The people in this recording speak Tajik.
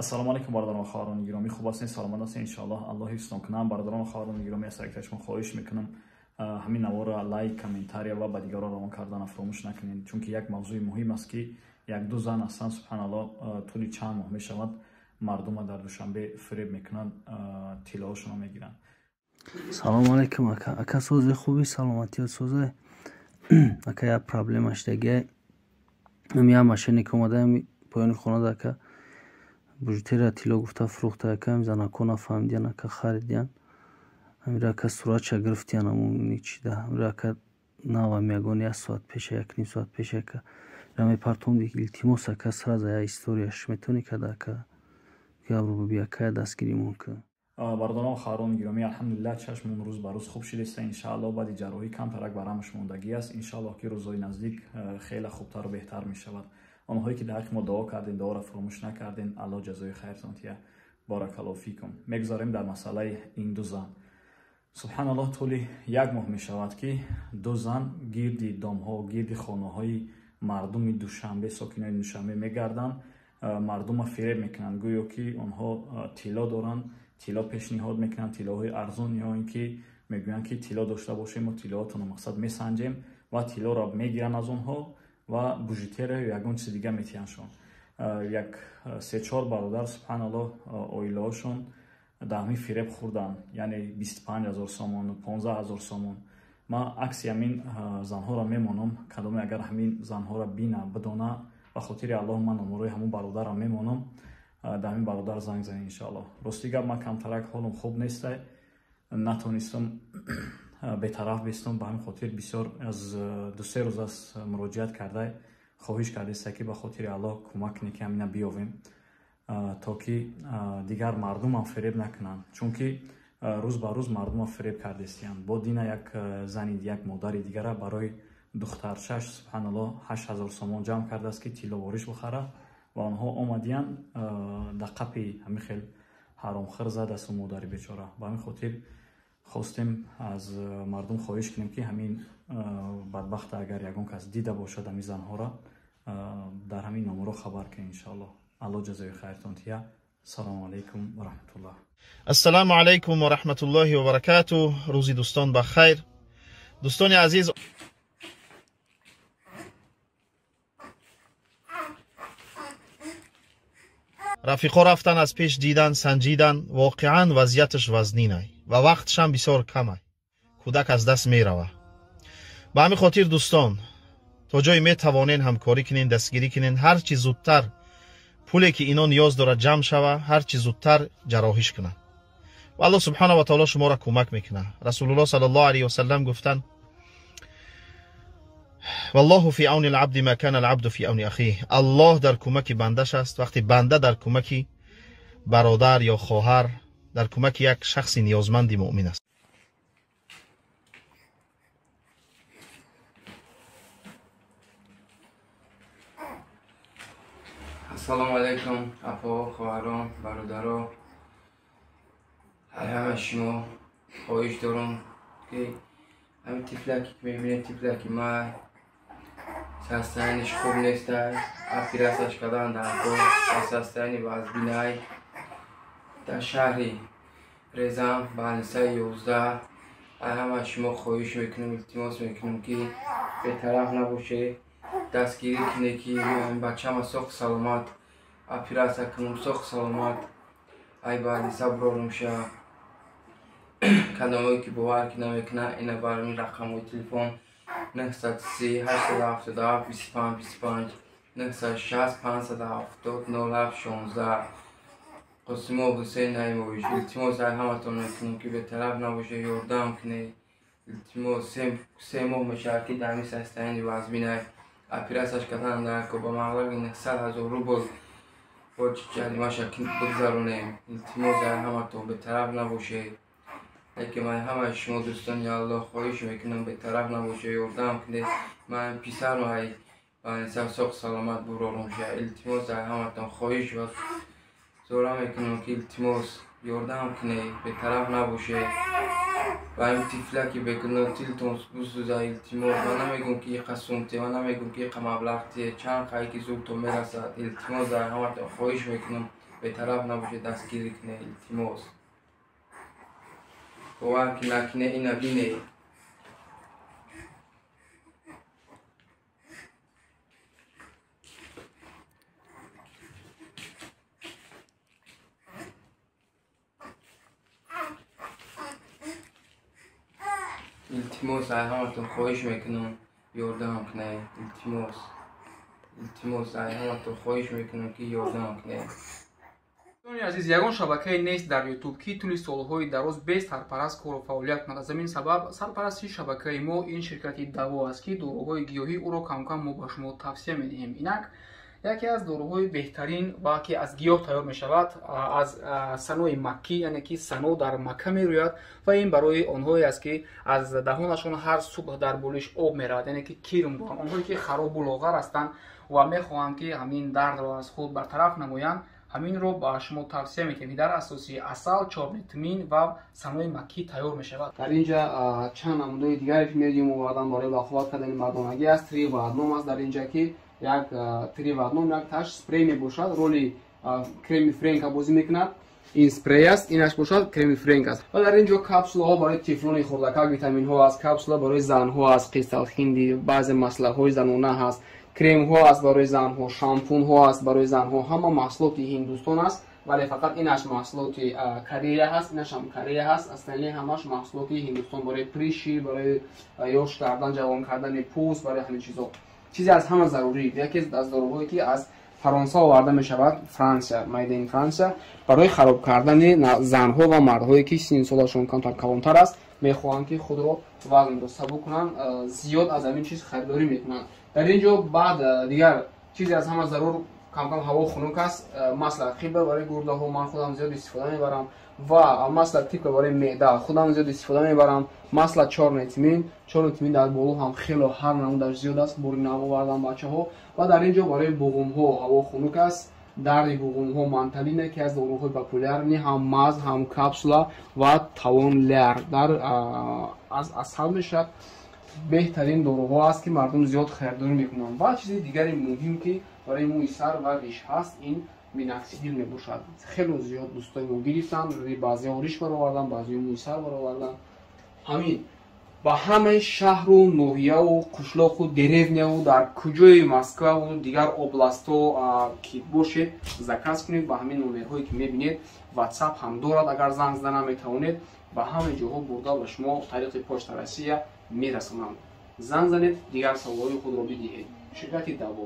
Ассалому алайкум бародарон ва хоҳарони гиромӣ, хуб ҳастед, саломат ҳастед, иншоаллоҳ Аллоҳ ҳифзтон кунам. Бародарон ва хоҳарони гиромӣ, аз тарафи шумо хоҳиш мекунам ҳамин наворро лайк, комментария ва ба дигарон равон кардан фаромӯш накунед, чунки як мавзӯи муҳим аст ки як-ду зан ҳастанд, субҳаналлоҳ, тӯли чанд моҳ мешавад мардума дар Душанбе фиреб мекунанд, тиллоҳошонро мегиранд. Салому алайкум ака. Ака сози хуби, саломатиёт созай. Ака як проблема шудагиай. Ами як мошенник омада поёни хонада ака. Бижутерия тилло гуфта фурӯхта ака, ами занако нафаҳмидиян ака, харидиян. Амира ака суратша гирифтиян амуни чида. Амира ака навам ягон як соат пеша, як ним соат пеша ака. Ира мепартом, илтимос ака, сразу як историяш метавонӣ карда ака. Гавру биби ака, дастгиримон кун. Бародарон хоҳарони гиромӣ, алҳамдулиллаҳ чашмон рӯз ба рӯз хуб шудааст, иншааллоҳ баъди ҷарроҳӣ камтарак барамаш мондагӣ аст, иншааллоҳ ки рӯзҳои наздик хеле хубтару беҳтар мешавад. Онҳое ки дар ҳаққи мо дуо кардем, дуоро фаромӯш накардем, Аллоҳ ҷазои хайртон диҳад. Баракаллоҳу фикум. Мегузарем дар масъалаи ин ду зан. Субҳаналлоҳ, тӯли як моҳ мешавад ки ду зан гирди домҳо, гирди хонаҳои мардуми Душанбе, сокинони Душанбе мегарданд, мардумро фиреб мекунанд, гӯё ки онҳо тилло доранд, тилло пешниҳод мекунанд, тиллоҳои арзон, ё ин ки мегӯянд ки тилло дошта бошем, мо тиллоотонро мақсад месанҷем ва тиллоро мегиранд аз онҳо ва бижутерия ё ягон чизи дига метиҳандшон. Як се-чор бародар, субҳаналлоҳ, оилаҳошон дар ҳамин фиреб хӯрданд, яъне 25 000 сомон, 15 000 сомон. Ман акси ҳамин занҳоро мемонам, кадоме агар ҳамин занҳоро бина, бидона, ба хотири Аллоҳ ман номерои ҳамон бародарам мемонам, дар ҳамин бародар занг занед иншоаллоҳ. Рости гап, ман камтарак ҳолам хуб нестай, натонистам бетараф бистам, ба ҳамин хотир бисёр аз ду-се рӯз аст муроҷиат карда, хоҳиш кардаиста ки ба хотири Аллоҳ кӯмак кунед ки ҳамина биёвем, то ки дигар мардумам фиреб накунанд, чунки рӯз ба рӯз мардумам фиреб кардаистиянд. Бо дина як зани, як модари дигара барои духтарчаш, субҳаналлоҳ, 8000 сомон ҷамъ кардааст ки тилловориш бихара ва онҳо омадиянд дар қапи ҳамин хел ҳаромхӯр задасту модари бечора. Ба ҳамин хотир хостем аз мардум хоҳиш кунем ки ҳамин бадбахта агар ягон кас дида бошад ҳамин занҳоро, дар ҳамин номеро хабар кунед иншоаллоҳ. Аллоҳ ҷазои хайртон диҳад. Ассалому алайкум ва раҳматуллоҳ. Ассалому алайкум ва раҳматуллоҳи ва баракатуҳ. Рӯзи дӯстон ба хайр. Дӯстони азиз, рафиқо рафтан аз пеш дидан, санҷидан, воқеан вазъияташ вазнинай ва вақтшам бисёр камай. Кӯдак аз даст мерава. Ба ҳамин хотир дӯстон, то ҷое метавонен ҳамкорӣ кунен, дастгирӣ кунен, ҳар чӣ зудтар пуле ки ино ниёз дорад ҷамъ шава, ҳар чӣ зудтар ҷарроҳиш кунад. Ва Аллоҳ субҳанаҳу ва таоло шуморо кӯмак мекунад. Расулуллоҳ саллаллоҳу алайҳи васаллам гуфтанд: валлоҳу фи авни алабди ма кана алабду фи авни ахиҳ. Аллоҳ дар кӯмаки бандаш аст вақте банда дар кӯмаки бародар ё хоҳар, дар кӯмаки як шахси ниёзманди муъмин аст. Ассалому алайкум апо, хоҳарон, бародаро. Ҳама шумо хоҳиш дорам ки ҳамин тифлаки ки мебинед, тифлаки ман состояниш хуб нестай, оператсияш кардан дар кор, состояни вазбинай дар шаҳри Резан, больницаи 11. Ҳама шумо хоҳиш мекунам, илтимос мекунам ки бетараф набошед, дастгирӣ кунед ки бачама соқ саломат оператсия кунам, соқ саломат ай больница бурорам ша. Кадомое ки бовар ки намекунад, ина бар ин рақамҳои телефон 930 877 25 25, 960 570 07 16. Қосимов Ҳусейн Наимович. Илтимос ай ҳаматон мекунам ки бетараф набошед, ёрдам кунед. Илтимос, се моҳ мешавад ки дар ҳамин состоянии вазбинай оператсияш кардан дар ко ба маблағи 900 000 рубл бо ҷаримаша бигзаронем. Илтимос ай ҳаматон бетараф набошед. Лекин ман ҳамаи шумо дӯстони Аллоҳ хоҳиш мекунам бетараф набошед, ёрдам кунед. Ман писарам ай больница соқ саломат бурорам ша. Илтимос ай ҳаматон хоҳиш ва зора мекунам ки илтимос ёрдам кунед, бетараф набошед. Ва ин тифлаки бегуноҳ дилтон бисӯзад, илтимос. Ман намегӯям ки иқа сум те, ман намегӯям ки иқа маблағ те, чанд қай ки зудтон мерасад. Илтимос ай ҳаматон хоҳиш мекунам. Бетараф набошед, дастгирӣ кунед, илтимос. Бовар ки накунед, ина бинед. Илтимос, ай ҳаматон хоҳиш мекунам, ёрдам кунед. Илтимос, илтимос, ай ҳаматон хоҳиш мекунам, ки ёрдам кунед. Дӯстони азиз, ягон шабакае нест дар Ютуб, ки тӯли солҳои дароз без сарпараст кору фаъолият кунад. Аз ҳамин сабаб сарпарасти шабакаи мо ин ширкати Даво аст, ки доруҳои гиёҳӣ ӯро камкам мо ба шумо тавсия медиҳем. Инак яке аз доруҳои беҳтарин ва ки аз гиёҳ тайёр мешавад, аз санои маккӣ, яъне ки сано дар Макка мерӯяд ва ин барои онҳое аст, ки аз даҳонашон ҳар субҳ дар болиш об меравад, яъне ки кирм доранд. Онҳое ки харобу лоғар ҳастанд ва мехоҳанд, ки ҳамин дардро аз худ бартараф намоянд, ҳаминро ба шумо тавсия медиҳем. Дар асоси асал, чорни тмин ва санои маккӣ тайёр мешавад. Дар инҷа чанд намудаи дигаре ки медиҳем овардан барои бахувват кардани мардонагӣ аст. Три в одном аст дар инҷа, ки як три в одном як таш спрей мебошад, роли креми френка бозӣ мекунад. Ин спрей аст, инаш бошад креми френк аст. Ва дар инҷо капсулаҳо барои тифлони хурдакак, витаминҳо аст, капсула барои занҳо аст, қисталхинди, баъзе маслаҳои занона ҳаст, кремҳо аст барои занҳо, шампунҳо аст барои занҳо. Ҳама маҳсулоти Ҳиндустон аст, вале фақат инаш маҳсулоти Корея ҳаст, инашам Корея ҳаст. Аслан ҳамаш маҳсулоти Ҳиндустон барои приши, барои ёш кардан, ҷавон кардани пӯст, барои ҳамин чизо. Чизе аз ҳама зарурӣ, яке аз доруҳое ки аз Фаронса оварда мешавад, Франсия, made in Франсия, барои хароб кардани занҳо ва мардҳое ки синну солашон камтар калонтар аст, мехоҳанд ки худро вазнро сабук кунанд, зиёд аз ҳамин чиз харидорӣ мекунанд. Дар ин ҷо баъд дигар чизе аз ҳама зарур, камкам ҳаво хунук аст, масла хиба барои гурдаҳо ман худам зиёд истифода мебарам ва масла типа барои меъда худам зиёд истифода мебарам. Масла чорный тмин, чорный тмин дар боло ҳам хело ҳар намудаш зиёд аст, бори нав овардан бачаҳо. Ва дар ин ҷо барои буғумҳо ҳаво хунук аст, дарди буғумҳо манталина, ки аз доруҳои популярни, ҳам маз, ҳам капсула ва тавон ляр дар аз асал мешавад. Беҳтарин доруҳо аст, ки мардум зиёд харидорӣ мекунанд. Ва чизи дигари муҳим, ки барои мӯи сар ва риш ҳаст, ин миноксидил мебошад. Хело зиёд дӯстои мо гирифтанд, баъзеҳо риш баровардан, баъзеҳо мӯи сар баровардан. Ҳамин ба ҳамаи шаҳру ноҳияву қишлоқу деревняву дар куҷои Москваву дигар областҳо ки бошед, заказ кунед ба ҳамин номерҳое ки мебинед. WhatsApp ҳам дорад, агар занг зада наметавонед, ба ҳамаи ҷоҳо бурда ба шумо тариқи Почта Россия мерасонанд. Занг занед, дигар саволҳои худро бидиҳед. Ширкати Даво.